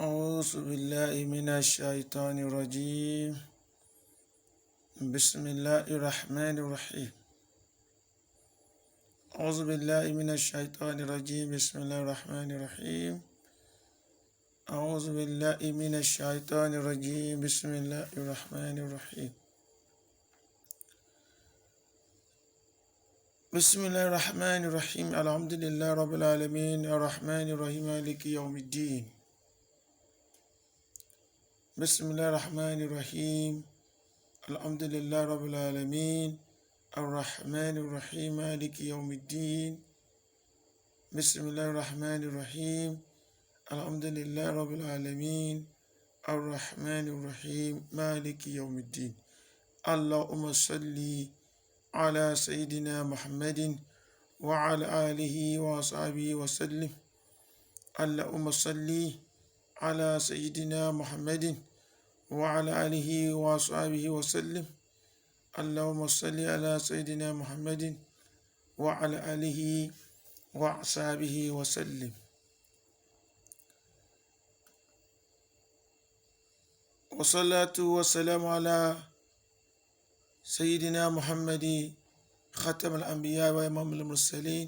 أعوذ بالله من الشيطان الرجيم. بسم الله الرحمن الرحيم. أعوذ بالله من الشيطان الرجيم. بسم الله الرحمن الرحيم. أعوذ بالله من الشيطان الرجيم. بسم الله الرحمن الرحيم. بسم الله الرحمن الرحيم. الحمد لله رب العالمين الرحمن الرحيم مالك يوم الدين. بسم الله الرحمن الرحيم. الحمد لله رب العالمين الرحمن الرحيم مالك يوم الدين. بسم الله الرحمن الرحيم. الحمد لله رب العالمين الرحمن الرحيم مالك يوم الدين. اللهم صل على سيدنا محمد وعلى آله وصحبه وسلم. اللهم صل على سيدنا محمد وعلى آله وصحبه وسلم. اللهم صل على سيدنا محمد وعلى آله وصحبه وسلم. والصلاة والسلام على سيدنا محمد ختم الأنبياء وإمام المرسلين.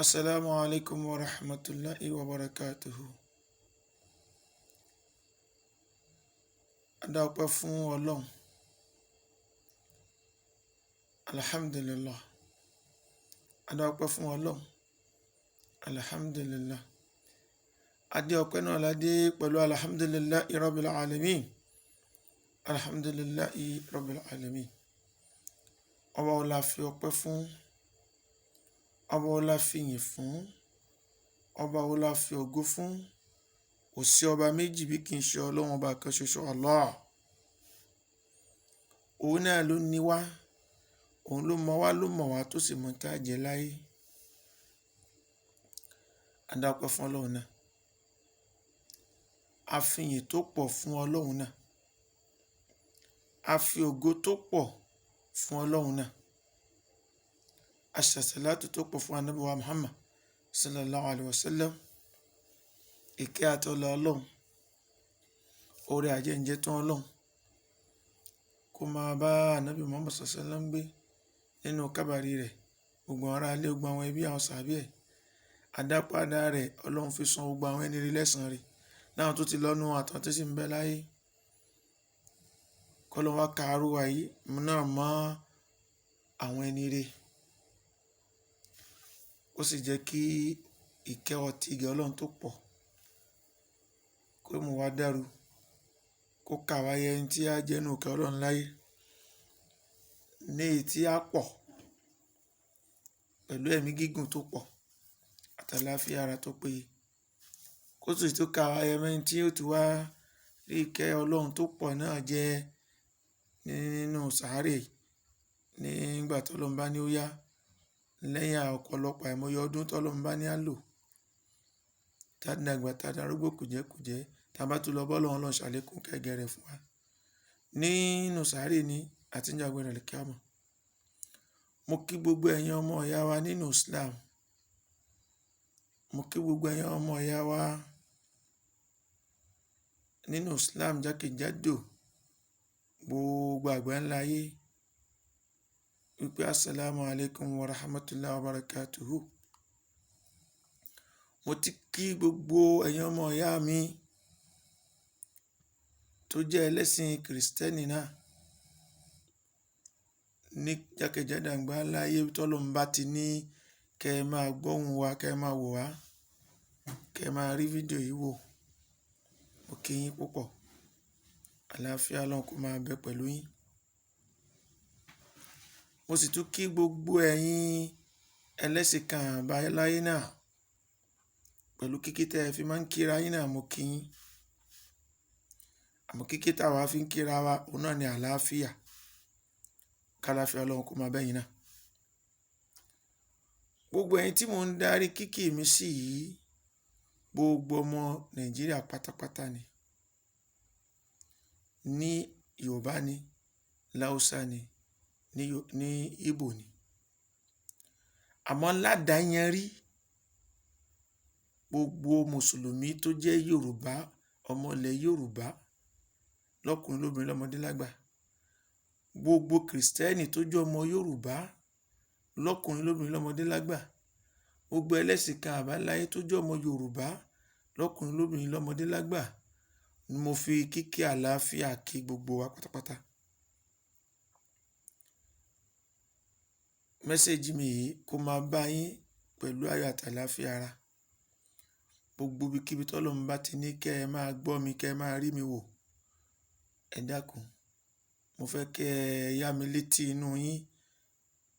السلام عليكم ورحمة الله وبركاته. A dá ọpẹ́ fún Ọlọ́run. Alhamdulillah. A dá ọpẹ́ fún Ọlọ́run. Alhamdulillah. Adé ọpẹ́ náà ládé pẹ̀lú alhamdulillahi rabbil alamin. Alhamdulillahi rabbil alamin. Ọba wo la fi ọpẹ́ fún? Ọba wo la fi ìyìn fún? Ọba wo la fi ògo fún? Kò sí ọba méjì bí kì í ṣe Ọlọ́run ọba kan ṣoṣo, Allah. Òun náà ló ní wá, òun ló mọ̀ wá, ló mọ̀ wá tó sì mọ̀ tá a jẹ láyé. A dá ọpẹ́ fún Ọlọ́run náà. A fi ìyìn tó pọ̀ fún Ọlọ́run náà. A fi ògo tó pọ̀ fún Ọlọ́run náà. A ṣàṣàlátù tó pọ̀ fún Ànábì wa Muhammad sallallahu alayhi wa sallam. Ìkẹ́ àti ọlá Ọlọ́run, oore àjẹ́ǹjẹ́ tán Ọlọ́run, kó máa bá Ànábì Muhammad sallallahu alayhi wa sallam gbé nínú kábàrí rẹ̀, gbogbo àwọn ará ilé, gbogbo àwọn ẹbí, àwọn sàbí ẹ̀. Àdápadà rẹ̀ Ọlọ́run fi san gbogbo àwọn ẹni rí lẹ́san rẹ̀, láwọn tó ti lọ́nu àtàwọn tó sì ń bẹ láyé. Kọ́lọ́run wá ka arú wa yìí náà mọ́ àwọn ẹni rere, ó sì jẹ́ kí ìkẹ́ ọtí ìgẹ̀ Ọlọ́run tó pọ̀ kó mú wa dàrú, kó kà wá yẹ ẹni tí á jẹ́ nínú ìkẹ́ Ọlọ́run láyé, ní èyí tí á pọ̀ pẹ̀lú ẹ̀mí gígùn tó pọ̀ àtàlàáfíà ara tó péye, kó sì tún kà wá yẹ ẹni tí ó ti wá rí ìkẹ́ Ọlọ́run tó pọ̀ náà jẹ nínú sàárè nígbà tọ́lọ́run bá ní ó yá, lẹ́yìn ọ̀pọ̀lọpọ̀ àìmọye ọdún tọ́lọ́run bá ní á lò, tá a dàgbà tá a darúgbó kùjẹ́kùjẹ́, tá a bá tún lọ bọ́ Ọlọ́run, Ọlọ́run ṣàlékún kẹ́gẹ́ rẹ̀ fún wa nínú sàárè ní àti ní àgbẹ̀rẹ̀ àlùkìyámọ̀. Mo kí gbogbo ẹ̀yin ọmọ ìyá wa nínú Islam. Mo kí gbogbo ẹ̀yin ọmọ ìyá wa nínú Islam jákèjádò gbogbo àgbáńlá ayé wípé assalamu alaikum wa rahmatullahi wa barakatuhu. Mo ti kí gbogbo ẹ̀yin ọmọ ìyá mi tó jẹ́ ẹlẹ́sìn kìrìsìtẹ́nì náà ní jákèjádò àgbáńlá ayé tọ́lọ́run bá ti ní kẹ́ ẹ máa gbóhùn wa, kẹ́ ẹ máa wò wá, kẹ́ ẹ máa rí fídíò yìí wò. Mo kí yín púpọ̀. Àlàáfíà Ọlọ́run kó máa bẹ pẹ̀lú yín. Mo sì tún kí gbogbo ẹ̀yin ẹlẹ́sìn kan àbáláyé náà pẹ̀lú kíkí tẹ́ ẹ fi máa ń kíra yín náà, mo kí yín. Àmọ́ kíkí táwa fi ń kíra wa, òun náà ni àlàáfíà. Kálàáfíà Ọlọ́run kó máa bẹ́ yín náà. Gbogbo ẹ̀yin tí mò ń darí kíkí mi sí yìí, gbogbo ọmọ Nàìjíríà pátápátá ni. Ní Yorùbá ni, Láúsá ni, ní Ìgbò ni. Àmọ́ ládàáyanrí, Gbogbo mùsùlùmí tó jẹ́ Yorùbá, ọmọ ilẹ̀ Yorùbá, lọ́kùnrin lóbìnrin lọ́mọdé lágbà. Gbogbo kìrìsìtẹ́nì tó jẹ́ ọmọ Yorùbá, lọ́kùnrin lóbìnrin lọ́mọdé lágbà. Gbogbo ẹlẹ́sìn kan àbáláyé tó jẹ́ ọmọ Yorùbá, lọ́kùnrin lóbìnrin lọ́mọdé lágbà ni mo fi kíkí àlàáfíà kí gbogbo wa pátápátá. Mẹ́sẹ̀jì mi yìí kó máa bá yín pẹ̀lú ayọ̀ àti àlàáfíà ara. Gbogbo ibikíbi tọ́lọ́run bá ti ní kí ẹ máa gbọ́ mi, kí ẹ máa rí mi wò. Ẹ dákun, mo fẹ́ kí ẹ yá mi létí inú yín,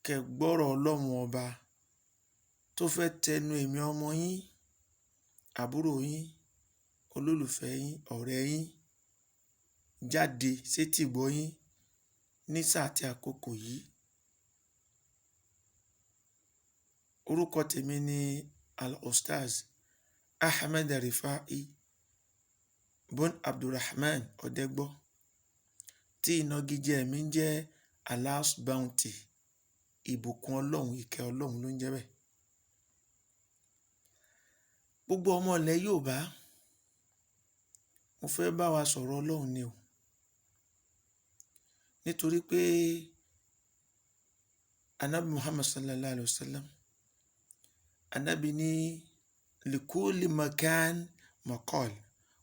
kí ẹ gbọ́rọ̀ Ọlọ́run ọba tó fẹ́ tẹnu èmi ọmọ yín, àbúrò yín, olólùfẹ́ yín, ọ̀rẹ́ yín jáde sétí ìgbọ́ yín ní sáà àti àkókò yìí. Orúkọ tèmi ni Al-Ustaz Ahmed Rifai Bun Abdulrahman Ọ̀dẹ́gbọ́, tí ìnagijẹ mi ń jẹ́ Allah's Bounty, ìbùkún Ọlọ́run, ìkẹ́ Ọlọ́run ló ń jẹ́ bẹ́ẹ̀. Gbogbo ọmọ ilẹ̀ Yorùbá, mo fẹ́ bá wa sọ̀rọ̀ Ọlọ́run ni o. Nítorí pé Anabi Muhammad sallallahu alaihi wasallam, Anabi ní likuli makan maqal,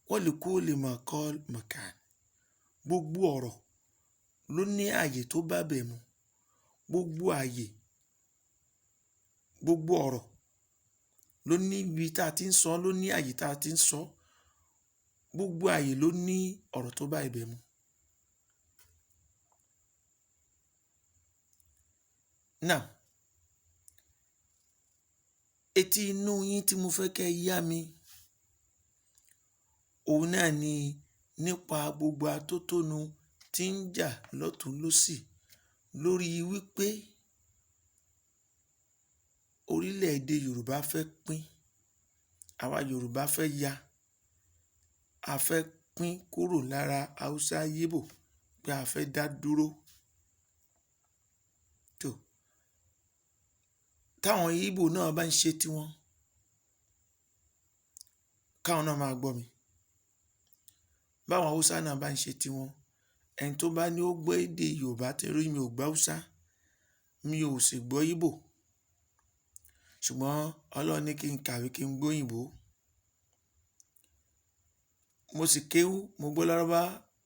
wa likuli maqal makan. Gbogbo ọ̀rọ̀ ló ní ààyè tó bá bẹ̀ mu. Gbogbo ààyè, gbogbo ọ̀rọ̀ ló ní ibi tá a ti ń sọ, ló ní ààyè tá a ti ń sọ. Gbogbo ààyè ló ní ọ̀rọ̀ tó bá ibẹ̀ mu. Now, etí inú yín tí mo fẹ́ kí ẹ yá mi, òun náà ni nípa gbogbo atótónu tí ń jà lọ́tùn lósì lórí wípé orílẹ̀-èdè Yorùbá fẹ́ pín, àwa Yorùbá fẹ́ ya, a fẹ́ pín kúrò lára Haúsá Yíbò pé a fẹ́ dá dúró. Tó, táwọn Yíbò náà bá ń ṣe tiwọn, káwọn náà máa gbọ́ mi. Báwọn Haúsá náà bá ń ṣe tiwọn, ẹni tó bá ní ó gbọ́ èdè Yorùbá torí mi ò gbọ́ Haúsá, mi ò sì gbọ́ Yíbò. Ṣùgbọ́n Ọlọ́run ní kí n kàwé kí n gbóyìnbó. Mo sì kéwú, mo gbọ́ Lárúbáwá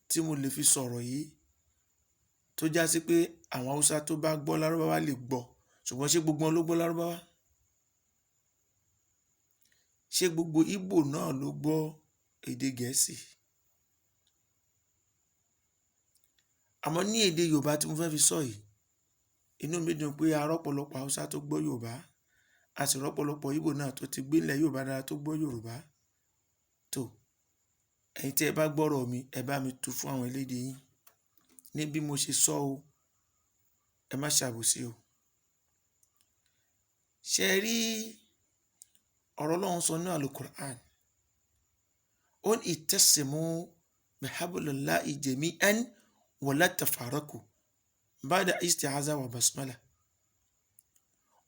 tí mo lè fi sọ̀rọ̀ yìí tó já sí pé àwọn Haúsá tó bá gbọ́ Lárúbáwá lè gbọ́. Ṣùgbọ́n ṣé gbogbo wọn ló gbọ́ Lárúbáwá? Ṣé gbogbo Ìgbò náà ló gbọ́ èdè Gẹ̀ẹ́sì? Àmọ́ ní èdè Yorùbá tí mo fẹ́ fi sọ yìí, inú mi dùn pé a rọ́pọ̀lọpọ̀ Haúsá tó gbọ́ Yorùbá, a sì rọ́pọ̀lọpọ̀ Ìgbò náà tó ti gbé ilẹ̀ Yorùbá dára tó gbọ́ Yorùbá. Tó, ẹ̀yin tí ẹ bá gbọ́rọ̀ mi, ẹ bá mi tú fún àwọn elédè yín. Ní bí mo ṣe sọ o, ẹ má ṣàbòsí o. Ṣé ẹ rí ọ̀rọ̀ Ọlọ́run sọ ní Al-Qur'an? Ó ní ittasimu bihablillahi jami'an wa la tafarraqu ba'da isti'aza wa basmala.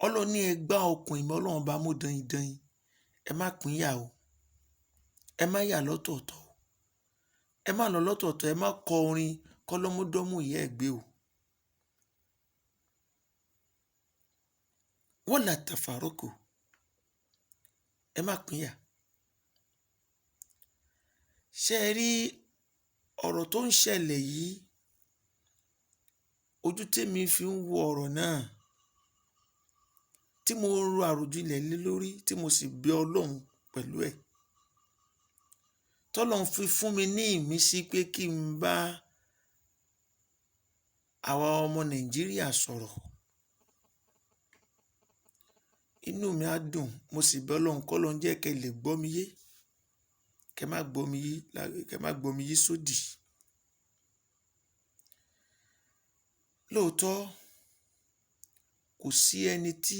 Ọlọ́run ní ẹ gbá okùn ìmọ̀ Ọlọ́run bá mú daindain, ẹ má pín yà o, ẹ má yà lọ́tọ̀ọ̀tọ̀ o, ẹ má lọ lọ́tọ̀ọ̀tọ̀, ẹ má kọ orin kọ́lọ́múdọ́mù ìyá ẹ̀ gbé o. Wa la tafarraqu, ẹ má pín yà. Ṣé ẹ rí ọ̀rọ̀ tó ń ṣẹlẹ̀ yìí? Ojú tèmi fi ń wo ọ̀rọ̀ náà, tí mo ro àròjinlẹ̀ lé lórí, tí mo sì bẹ Ọlọ́run pẹ̀lú ẹ̀. Tọ́lọ́run fi fún mi ní ìmísí pé kí n bá àwa ọmọ Nàìjíríà sọ̀rọ̀. Inú mi á dùn, mo sì bẹ Ọlọ́run kọ́lọ́run jẹ́ kí ẹ lè gbọ́ mi yé, kí ẹ má gbọ́ mi yé, kí ẹ má gbọ́ mi yé sódì. Lóòótọ́, kò sí ẹni tí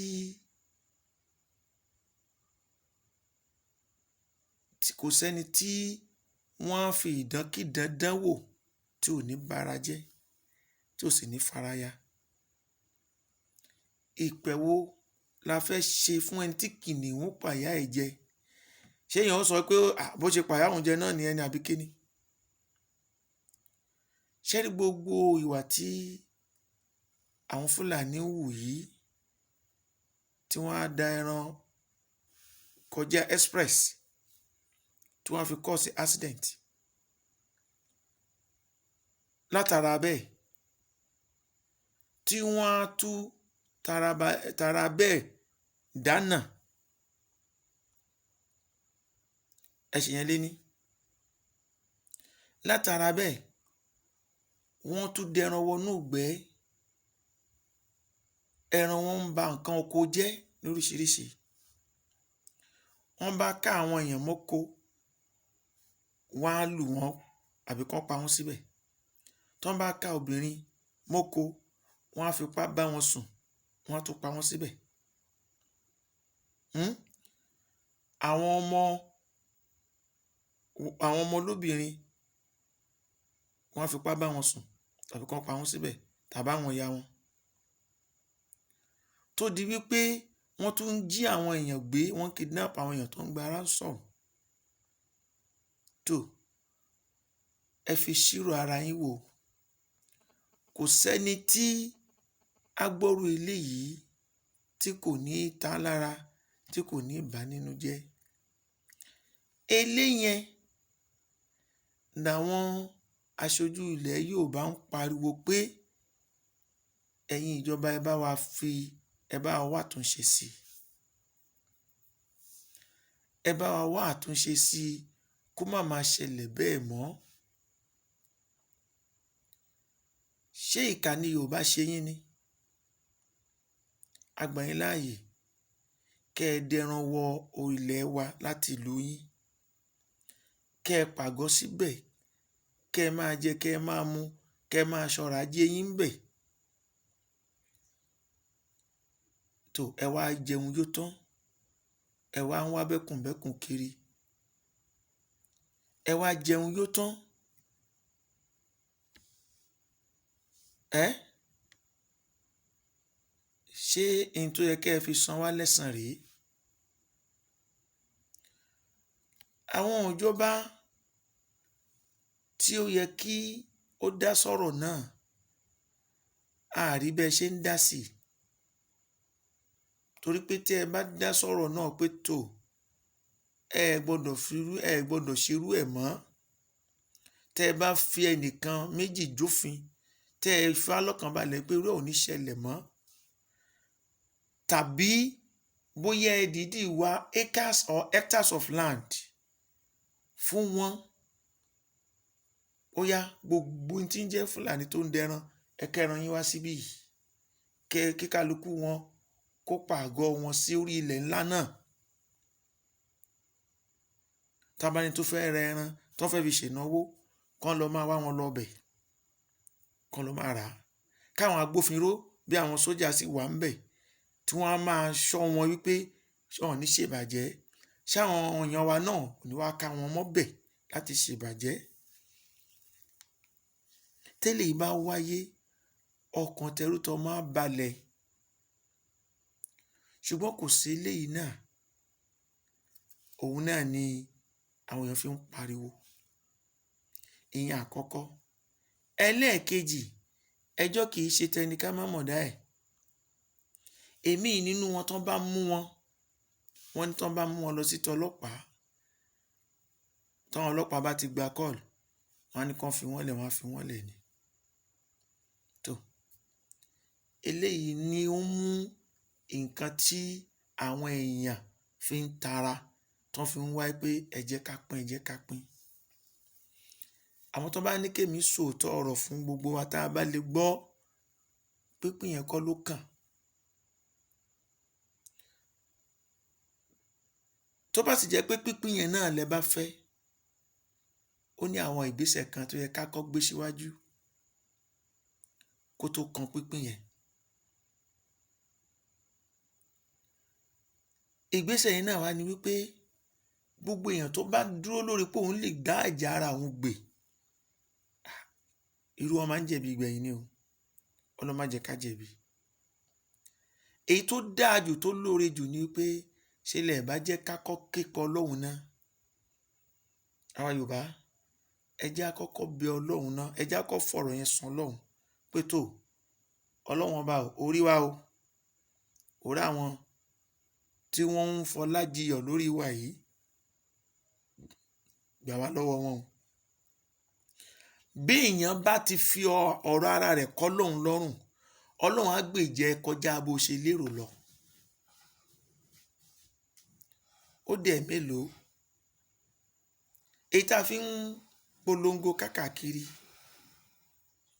kò sẹ́ni tí wọ́n á fi ìdánkídán dánwò tí ò ní bara jẹ́, tí ò sì ní faraya. Ìpẹ̀ wo la fẹ́ ṣe fún ẹni tí kìnnìún pàyà ẹ̀ jẹ? Ṣé èèyàn ó sọ pé bó ṣe pàyà òun jẹ náà nìyẹn ni àbí kíni? Ṣé rí gbogbo ìwà tí àwọn Fúlàní ń hù yìí, tí wọ́n á da ẹran kọjá express, tí wọ́n á fi cause accident látara bẹ́ẹ̀, tí wọ́n á tú tara bẹ́ẹ̀ dáná, ẹ̀sìn yẹn lé ní látara bẹ́ẹ̀, wọ́n tún dẹran wọnú ìgbẹ́, ẹran wọn ń ba nǹkan oko jẹ́ lóríṣiríṣi. Wọ́n bá ká àwọn èèyàn mọ́ko, wọ́n á lù wọ́n àbí kán pa wọ́n síbẹ̀. Tán bá ká obìnrin mọ́ko, wọ́n á fipá bá wọn sùn, wọ́n á tún pa wọ́n síbẹ̀. Àwọn ọmọ lóbìnrin, wọ́n á fipá bá wọn sùn tàbí kán pa wọ́n síbẹ̀, tàbí àwọn ìyá wọn. Tó di wípé wọ́n tún ń jí àwọn èèyàn gbé, wọ́n kidnap àwọn èèyàn tó ń gba ransom. Tó ẹ fi ṣírò ara yín wò, kò sẹ́ni tí agbọ́rú eléyìí tí kò ní ta lára, tí kò ní bà nínú jẹ́. Eléyẹn làwọn aṣojú ilẹ̀ Yorùbá ń pariwo pé ẹ̀yin ìjọba, ẹ bá wa fi ẹ bá wa wá àtúnṣe sí i. Ẹ bá wa wá àtúnṣe sí i kó má máa ṣẹlẹ̀ bẹ́ẹ̀ mọ́. Ṣé ìkà ni Yorùbá ṣe yín ni? A gbà yín láàyè kẹ́ ẹ dẹran wọ ilẹ̀ wa láti ìlú yín, kẹ́ ẹ pàgọ́ síbẹ̀, kẹ́ ẹ máa jẹ, kẹ́ ẹ máa mu, kẹ́ ẹ máa ṣọrọ̀ ajé yín ńbẹ̀. Tó ẹ wá jẹun yó tán, ẹ wá ń wá bẹ́kùnbẹ́kùn kiri. Ẹ wá jẹun yó tán. Ẹ́ ṣé n tó yẹ kẹ́ ẹ fi san wá lẹ́san rèé? Àwọn ìjọba tí ó yẹ kí ó dá sọ̀rọ̀ náà, a rí bẹ́ẹ̀ ṣe ń dá sí i. Torí pé tí ẹ bá dá sọ̀rọ̀ náà pé tó, ẹ gbọ́dọ̀ firú, ẹ gbọ́dọ̀ ṣerú ẹ̀ mọ́. Tẹ́ ẹ bá fi ẹnìkan méjì jófin, tẹ́ ẹ fi wá lọ́kàn balẹ̀ pé irú ẹ̀ ò ní ṣẹlẹ̀ mọ́. Tàbí bóyá ẹ dìídì wá acres or hectares of land fún wọn. Ó yá, gbogbo ohun tí ń jẹ́ Fúlàní tó ń dẹran, ẹ kẹ́ran yín wá síbí yìí. Kẹ́ kíkálukú wọn kó pàgọ́ wọn sí orí ilẹ̀ ńlá náà. Tábáni tó fẹ́ rẹ ẹran, tó fẹ́ fi ṣènáwó, kán lọ máa wá wọn lọ bẹ̀, kán lọ máa rà á. Káwọn agbófinró bí àwọn sójà sì wà ńbẹ̀, tí wọ́n á máa ṣọ́ wọn wípé wọn ò ní ṣèbàjẹ́. Ṣáwọn èèyàn wa náà ò ní wá ká wọn mọ́bẹ̀ láti ṣèbàjẹ́. Tẹ́lẹ̀ yìí bá wáyé, ọkàn tẹrútọmọ á balẹ̀. Ṣùgbọ́n kò sí eléyìí náà. Òun náà ni àwọn èèyàn fi ń pariwo. Ìyẹn àkọ́kọ́. Ẹlẹ́ẹ̀kejì, ẹjọ́ kì í ṣe tẹni ká má mọ̀dá ẹ̀. Èmi nínú wọn tán bá mú wọn, wọ́n ní tán bá mú wọn lọ sí tọlọ́pàá. Táwọn ọlọ́pàá bá ti gba kọ́ọ̀lù, wọ́n á ní kán fi wọ́n lẹ̀, wọ́n á fi wọ́n lẹ̀ ni. Tó eléyìí ni ó mú nǹkan tí àwọn èèyàn fi ń tara, tán fi ń wá pé ẹ jẹ́ ká pín, ẹ jẹ́ ká pín. Àwọn tó bá ní kémi sòótọ́ ọ̀rọ̀ fún gbogbo wa tá a bá lè gbọ́, pínpín yẹn kọ́ ló kàn. Tó bá sì jẹ́ pé pínpín yẹn náà lẹ bá fẹ́, ó ní àwọn ìgbésẹ̀ kan tó yẹ ká kọ́ gbé síwájú kó tó kan pínpín yẹn. Ìgbésẹ̀ yẹn náà wá ní wípé gbogbo èèyàn tó bá dúró lórí pé òun lè dá ẹ̀jẹ̀ ara òun gbè, irú wọn máa ń jẹ̀bi ìgbẹ̀yìn ni o. Ọlọ́run má jẹ́ ká jẹ̀bi. Èyí tó dáa jù, tó lóore jù ni wípé ṣe lẹ̀ bá jẹ́ ká kọ́ képe Ọlọ́run náà. Àwa Yorùbá, ẹ jẹ́ á kọ́kọ́ bẹ Ọlọ́run náà, ẹ jẹ́ á kọ́kọ́ fọ̀rọ̀ yẹn sùn Ọlọ́run pé tó, Ọlọ́run ọba o, orí wa o, orí àwọn tí wọ́n ń fọlá jiyọ̀ lórí wa yìí, gbà wá lọ́wọ́ wọn o. Bí èèyàn bá ti fi ọ̀rọ̀ ara rẹ̀ kọ́ lóhun lọ́rùn, Ọlọ́run á gbèjẹ kọjá bó ṣe lérò lọ. Ó dẹ̀ mélòó èyí tá a fi ń polongo kákàkiri,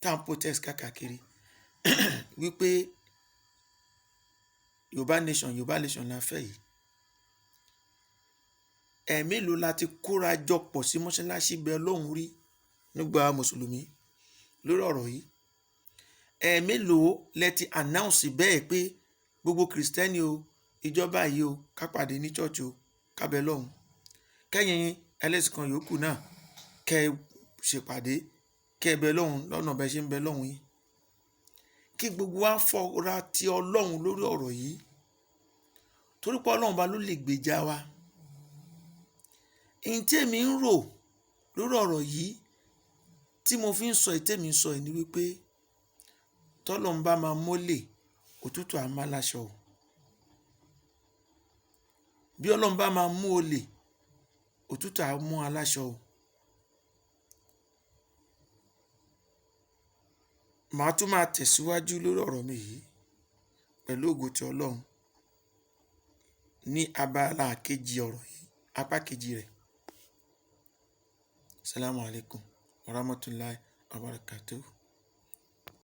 tá à ń protest kákàkiri wípé Yorùbá nation, Yorùbá nation la fẹ́ yìí. Ẹ̀ẹ̀mélòó la ti kóra jọ pọ̀ sí mọ́ṣáláṣí bẹ Ọlọ́run rí nígbà mùsùlùmí lórí ọ̀rọ̀ yìí? Ẹ̀ẹ̀mélòó lẹ ti announce bẹ́ẹ̀ pé gbogbo kìrìsìtẹ́nì o, ìjọba yìí o, ká pàdé ní church o, ká bẹ Ọlọ́run, kẹ́yìn ẹlẹ́sìn kan yòókù náà kẹ́ ẹ ṣèpàdé, kẹ́ ẹ bẹ Ọlọ́run lọ́nà bẹ́ẹ̀ ṣe ń bẹ Ọlọ́run yìí? Kí gbogbo wa fọra ti Ọlọ́run lórí ọ̀rọ̀ yìí, torí pé Ọlọ́run ba ló lè gbèjà wa. Ihun tèmi ń rò lórí ọ̀rọ̀ yìí tí mo fi ń sọ èyí tèmi ń sọ yìí ni wípé tọ́lọ́run bá máa mólè, òtútù á má láṣọ o. Bí Ọlọ́run bá máa mú olè, òtútù á mú aláṣọ o. Màá tún máa tẹ̀síwájú lórí ọ̀rọ̀ mi yìí pẹ̀lú ògo ti Ọlọ́run ní abala kejì ọ̀rọ̀ yìí, apá kejì rẹ̀. Salamu alaikum wa rahmatulahi wa barakatuh.